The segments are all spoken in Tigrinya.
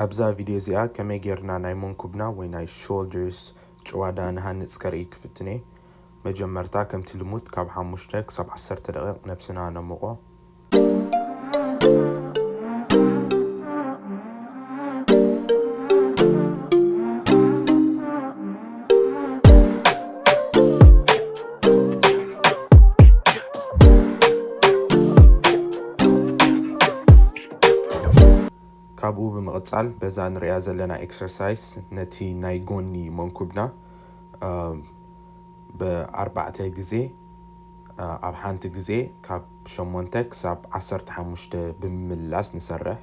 ኣብዛ ቪድዮ እዚኣ ከመይ ጌርና ናይ መንኩብና ወይ ናይ ሾልደርስ ጭዋዳ ንሃንጽ ከርኢ ክፍትን እየ። መጀመርታ ከምቲ ልሙድ ካብ ሓሙሽተ ክሳብ ዓሰርተ ደቂቕ ነብስና ነምቆ። ካብኡ ብምቕጻል በዛ ንሪኣ ዘለና ኤክሰርሳይስ ነቲ ናይ ጎኒ መንኩብና ብኣርባዕተ ግዜ ኣብ ሓንቲ ግዜ ካብ ሸሞንተ ክሳብ ዓሰርተ ሓሙሽተ ብምምላስ ንሰርሕ።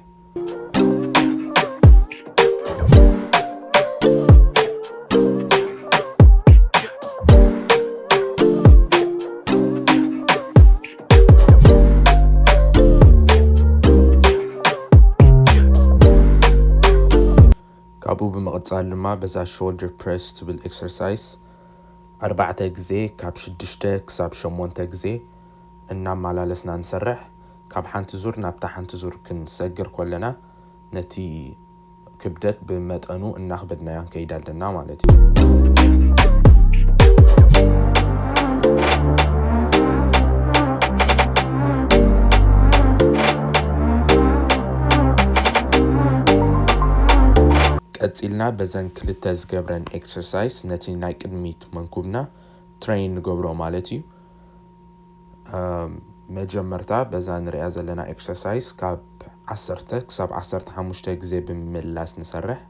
ካብኡ ብምቕጻል ድማ በዛ ሾልደር ፕረስ ትብል ኤክሰርሳይስ ኣርባዕተ ግዜ ካብ ሽዱሽተ ክሳብ ሸሞንተ ግዜ እናመላለስና ንሰርሕ። ካብ ሓንቲ ዙር ናብታ ሓንቲ ዙር ክንሰግር ከለና ነቲ ክብደት ብመጠኑ እናኽበድናዮ ንከይድ ኣለና ማለት እዩ። ቀጺልና በዘን ክልተ ዝገብረን ኤክሰርሳይስ ነቲ ናይ ቅድሚት መንኩብና ትሬን ንገብሮ ማለት እዩ። መጀመርታ በዛ ንሪኣ ዘለና ኤክሰርሳይስ ካብ ዓሰርተ ክሳብ ዓሰርተ ሓሙሽተ ግዜ ብምምላስ ንሰርሕ።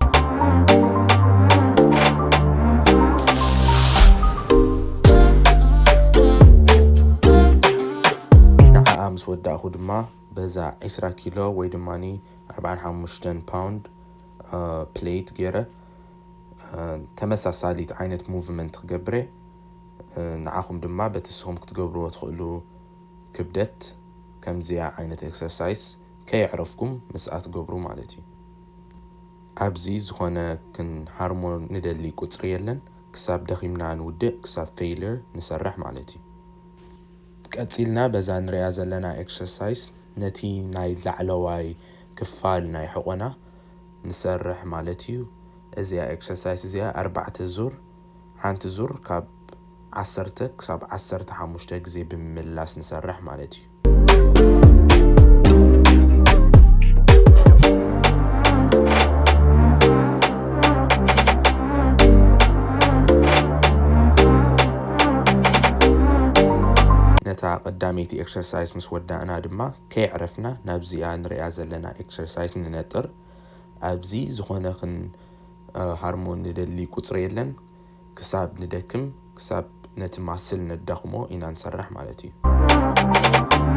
ንዓኣ ምስ ወዳእኹ ድማ በዛ ዕስራ ኪሎ ወይ ድማ ኣርባዓን ሓሙሽተን ፓውንድ ፕሌት ገይረ ተመሳሳሊት ዓይነት ሙቭመንት ክገብር እየ። ንዓኹም ድማ በቲ ንስኹም ክትገብርዎ ትኽእሉ ክብደት ከምዚኣ ዓይነት ኤክሰርሳይስ ከየዕረፍኩም ምስኣ ትገብሩ ማለት እዩ። ኣብዚ ዝኾነ ክንሃርሞ ንደሊ ቁጽሪ የለን። ክሳብ ደኺምና ንውድእ፣ ክሳብ ፌይልር ንሰርሕ ማለት እዩ። ቀጺልና በዛ ንሪኣ ዘለና ኤክሰርሳይስ ነቲ ናይ ላዕለዋይ ክፋል ናይ ሕቖና ንሰርሕ ማለት እዩ። እዚኣ ኤክሰርሳይስ እዚኣ ኣርባዕተ ዙር፣ ሓንቲ ዙር ካብ ዓሰርተ ክሳብ ዓሰርተ ሓሙሽተ ግዜ ብምምላስ ንሰርሕ ማለት እዩ። ነታ ቀዳመይቲ ኤክሰርሳይስ ምስ ወዳእና ድማ ከየዕረፍና ናብዚኣ ንሪኣ ዘለና ኤክሰርሳይስ ንነጥር። ኣብዚ ዝኾነ ክን ሃርሞ ንደሊ ቁጽሪ የለን። ክሳብ ንደክም፣ ክሳብ ነቲ ማስል ነዳኽሞ ኢና ንሰርሕ ማለት እዩ።